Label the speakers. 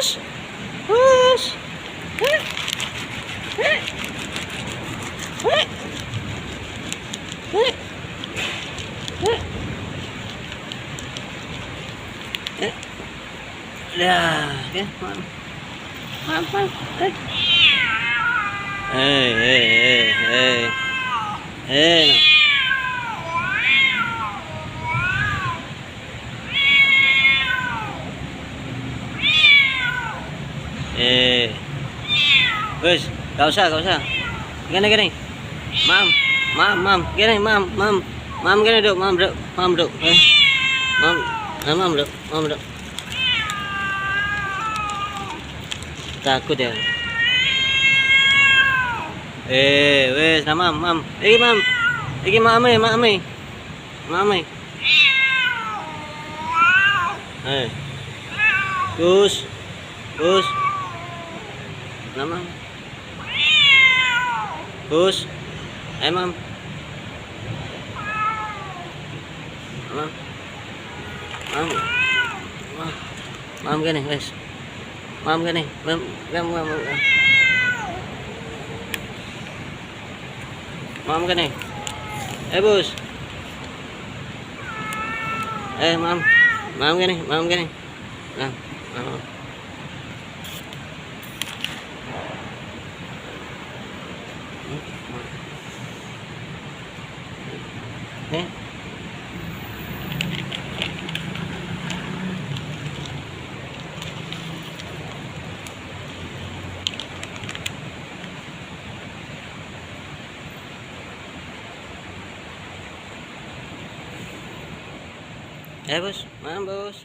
Speaker 1: Bus. Bus. Ya, oke, mam. Mam, mam. Eh. Eh. Eh. Wes, gak usah, gak usah. Gini, gini. Mam, mam, mam, gini, mam, mam. Mam gini, Duk, mam, Duk, mam, Duk. Eh. Mam, mam, Duk, mam, Duk. Takut ya. Eh, wes, nah, mam, mam. Iki, mam. Iki mame, mame. Mame. Eh. Gus. Gus. Nah, mam. Gus. Eh, mam. Mam. Mam. Mam. Mam gini, wes. Mam gini, mam, mam, mam. Mam gini. Eh, Bus. Eh, mam. Mam gini, mam gini. Nah, mam. Eh. Eh, Bos, mam, Bos.